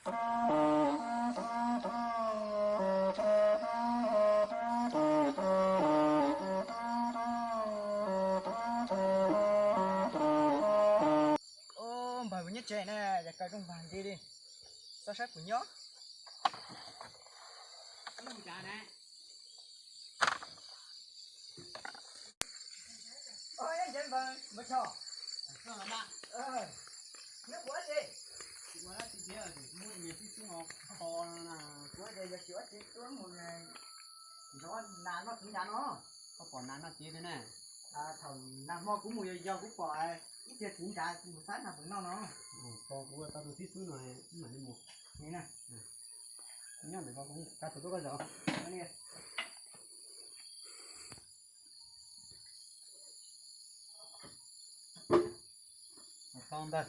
Npawg, kuv nyob tsev na, yog kawg rooj vag nti li, txhob saib kuv nyob. Koj pom nas noj txiv nrad no? Koj pom nas noj txiv thiab na? Thaum nag hmo kuv mus yos yos kuv pom ib txhia txiv nrad, kuv mus xav nas puas noj no. Kuv tau tus xib xub no, wb mam li mus. Nyob ntawm ko, kuv kav tus tuaj koj zaum. Tau ntawd.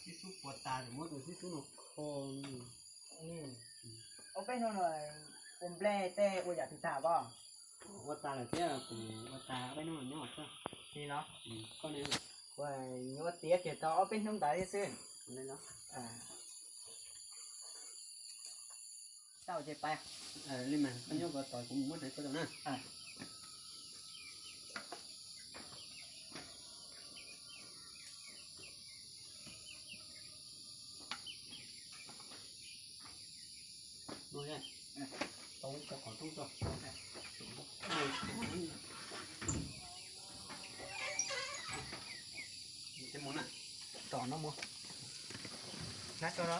Xib xub puas tas, muab tus xib xub no kho. Ob peb hnub no ua nplej tej ua yam twg tag pob? Ua tas lawm thiab, kuv ua tas ob peb hnub no nyob xwb. Li no? Koj ne? Ua, yuav tiav kiag tau ob peb hnub ntawd thiab xwb. Tau ces pais. Li mas koj nyob ko tos kuv mus muab rau koj na. Tau cov qhov tub tso. Mus na. Tom no mus. Nab tso no.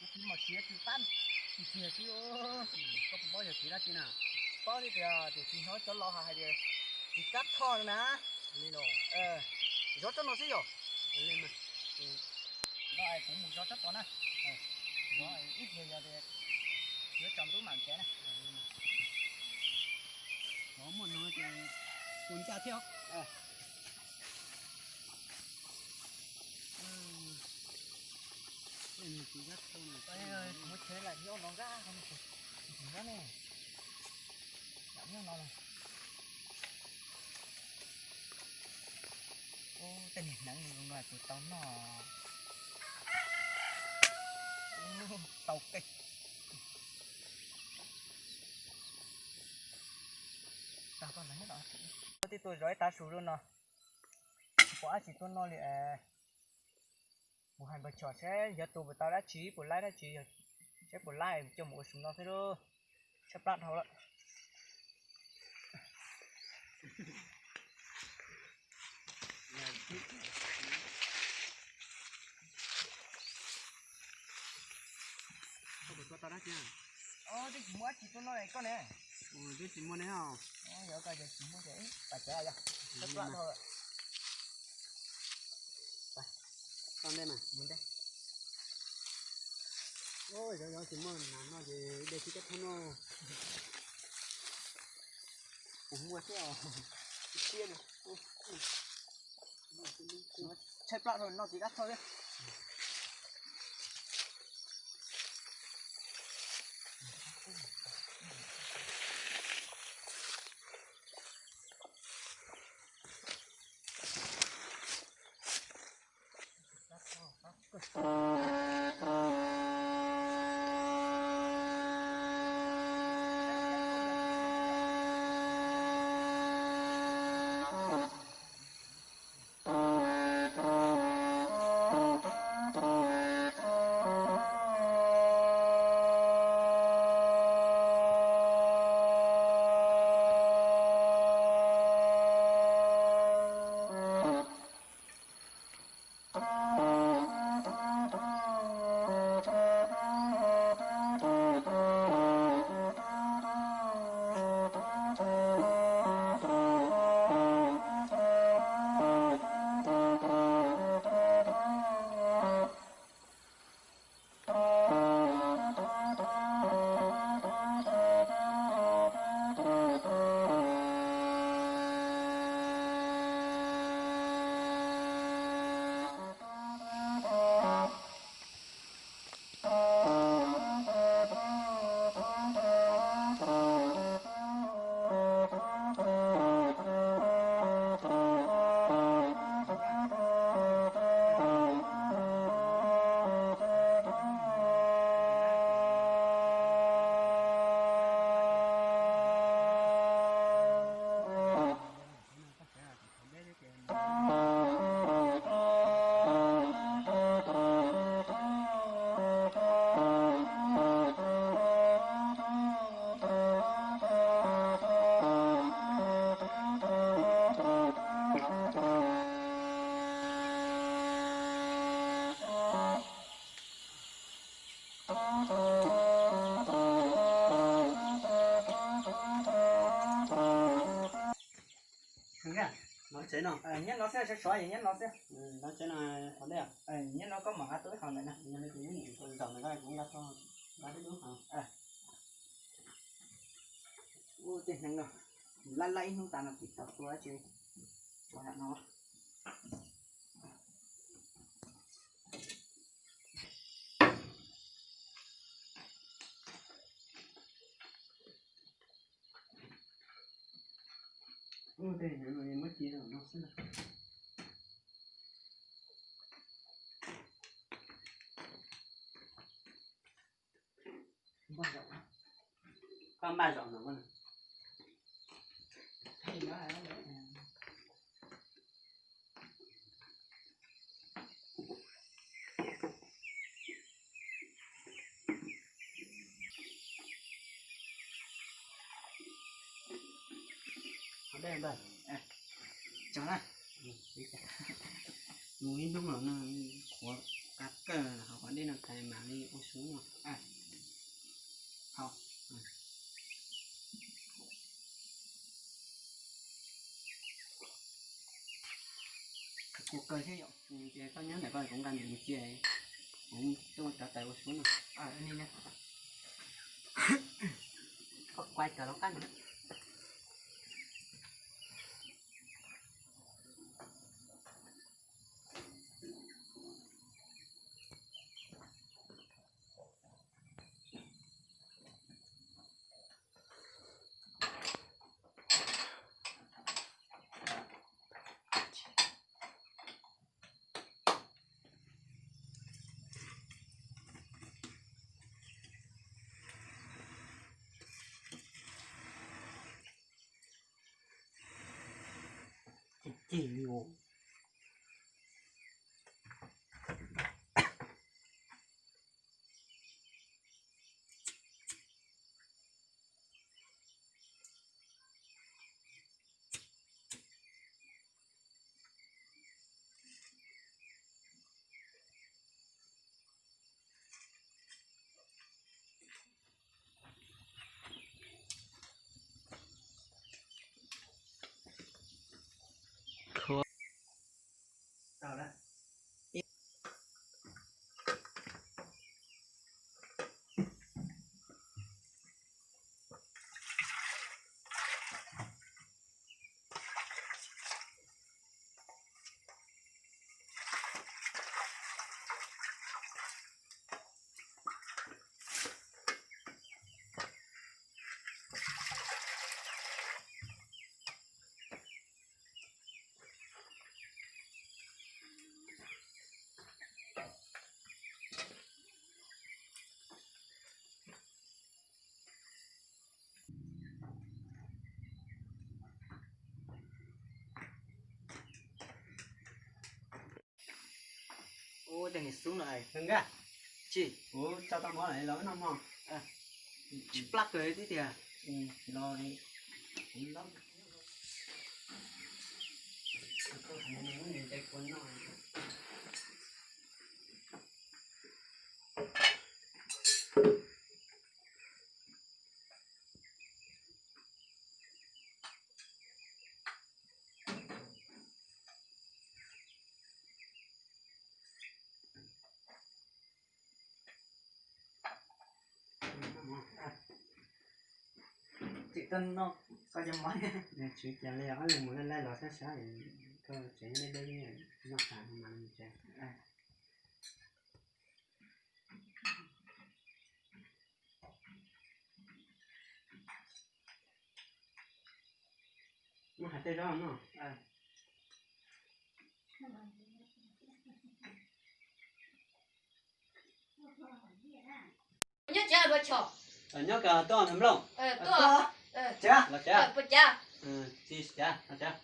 Kuv tsis mos siav tsis qab tsis tiag xwb. Koj puas paub yog txiv dab tsi na? Paub tiag tiag, tiam sis hnov cov laus hais tias txiv kab thoj na. Zov tsob no xwb yog. No es kuv mus zov tsob tod na. Zov ib pliag yog tias yuav tsaus ntuj mam nrhiav na. Zov muaj no ces kuv ncaj thiab. Muab tsheb lawm nyob no nqa, nqa ne, nyob no. Tej niag hneev no tus tau noj tau kej. Tij tuaj zov ib tav su lub no, pom dab tsi tuaj noj li. Mus hais npawg Chom seb yog tus puas tau dab tsi, puas laib dab tsi, seb puas laib coj mus ua su no xwb lauj. Tshaib plab dhau lawm. Ua Twb tsis muaj dab tsi tuaj noj koj ne. Twb tsis muaj ne os. Yog koj tsis muaj ces pais tsev yog. Toj ntej mas. Yog yog tsis muaj nas noj ces de tsis koj thab noj. Kuv muaj thiab os. Tshaib plab rau noj tsis dab txog thiab. Nyob no xwb, sov sov nyob no xwb. Nyob no koj mam nqa tuaj ib qho ntawm no. Zaum ntawm no kuv nqa tau, nqa dub dub qho. Ua tej hneev no, lab lab ib hnub tas no tsis tau tua tsi ua no. Ua tej hneev no muab cia no xwb. Koj npaj zaum no. Qhov dej ntag. Tso na. Mus ib hnub los no qhuav qab kawg, qhov dej no tas mam li ua su no. Hau. Kuv kawg thiab yom, ces koj nyob ntawm koj, kuv nqa ntawm mus cia, kuv tuaj rov tais ua su no. Koj kuaib kawg los qab no. Cig cig li os. Niam xub no, tsis, kuv tso tau mov lawm los wb noj mov. Tsis plab kawg thiab tiag. Tsis tuaj noj koj cov mov. Tsis cas li, ob leeg mus laij laij los sab sab, koj tsev deb deb, noj tas mas tsev. Muab hais tej zaub no. Nyob tsev los puas chom? Nyob kawg, tuaj nrog nplooj. Tuaj. Los tsev. Puas cav? Tsis cav, los tsev.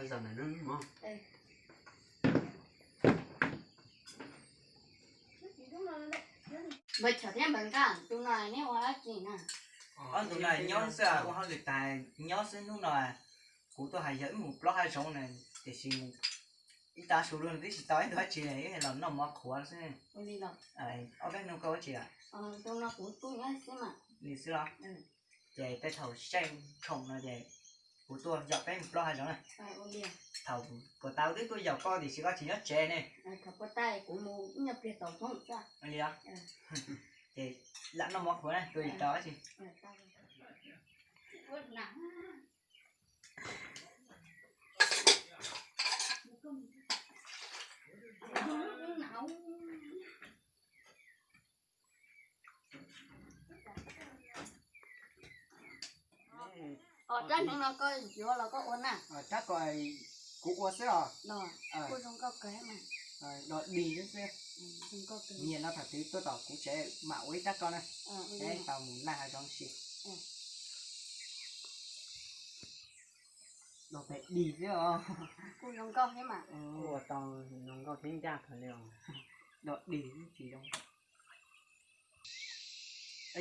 Zaum ntawm no mov. Npawg Chom thiab Npawg Nqaj, tus no neb ua dab tsi na? Ob tug no nyob xwb, ua hauj lwm tas nyob xwb. Hnub no kuv tuaj hais yog wb mus plob hav zoov na, tiam sis mus ib tag su luaj twb tsis tau ib tug dab tsi li, wb los noj mov qhuav xwb. Ob peb hnub koj ua tsi lawm? Li xwb los? Ces tej thaum seb tshoom no ces kuv tuaj yaum peb mus plob hav zoov na. Thaum puas tas twb tuaj yaum koj tiam sis koj tsis nyob tsev ne. Li os. Ces lam noj mov qhuav na, tua li tau dab tsi. Rab hneev no koj yuav los koj ua na? Rab ko kuv ua xwb os. Kuj zoo nkauj kawg mas. Dog dig xwb xwb. Nyiam no thaum twg tuaj tom kuv tsev mam ua ib rab ko na. Tau mus laj hav zoov si. Dog dig xwb os. Kuj zoo nkauj thiab mas. Ua tau zoo nkauj thiab ncaj kawg li os. Dog dig tsis zoo.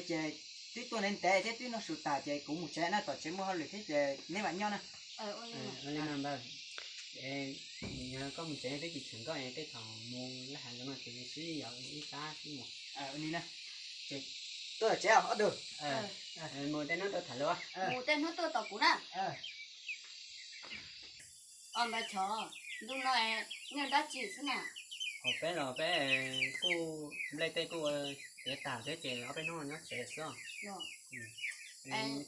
Ces twb tuaj ntev ntev thiab twb noj su tas ces kuv mus tsev na, tom tsev muaj hauj lwm thiab ces neb mam nyob na. Ua li mas npawg, yog koj mus tsev twb tsis tsheem koj, tej thaum mus laj hav zoov no ces sib yaum ib sab sib mus. Ua li na, ces tuaj tom tsev ob tug. Mus tej hnub tuaj tham luag. Mus tej hnub tuaj tom kuv na. Os npawg Chov, ntu no nej ua dab tsi xwb na? Os peb los peb kuj nplej tej kuj ua tiav tag thiab ces ob peb hnub nyob tsev xwb.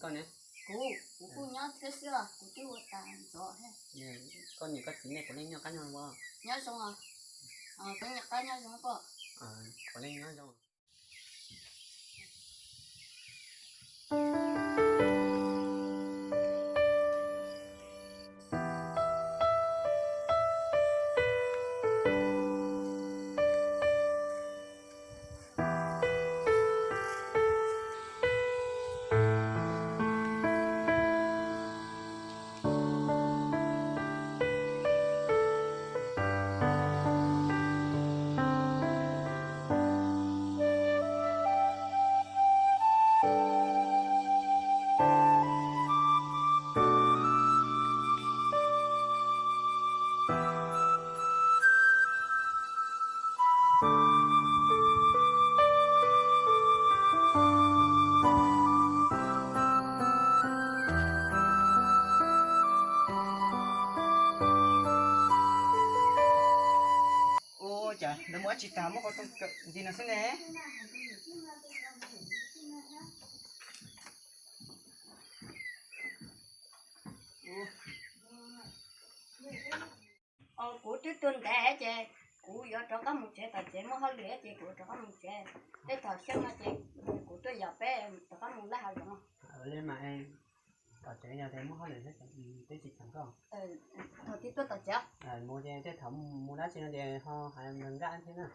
Koj ne? Kuv, kuv kuj nyob thiab xwb os, kuv twb ua tas ntxov thiab. Koj niam koj txiv nej puav leej nyob qab nyob zoo os? Nyob zoo os. Puav leej nyob qab nyob zoo koj? Puav leej nyob zoo. Ua cas lawv muaj dab tsi tas muab qhov rooj kawm nti no xwb ne? Kuv twb tuaj ntev ces kuv yuav rov qab mus tsev, tom tsev muaj hauj lwm ces kuv rov qab mus tsev. Tej thaum xyoo no ces kuv tuaj yaum peb rov qab mus laj hav zoov. Li mas tom tsev yog tias muaj hauj lwm thiab twb tsis tsheem koj. Thaum twg tuaj tom tsev? Mus ces tej thaum mus dab tsi no ces ho hais Nkaj thiab na.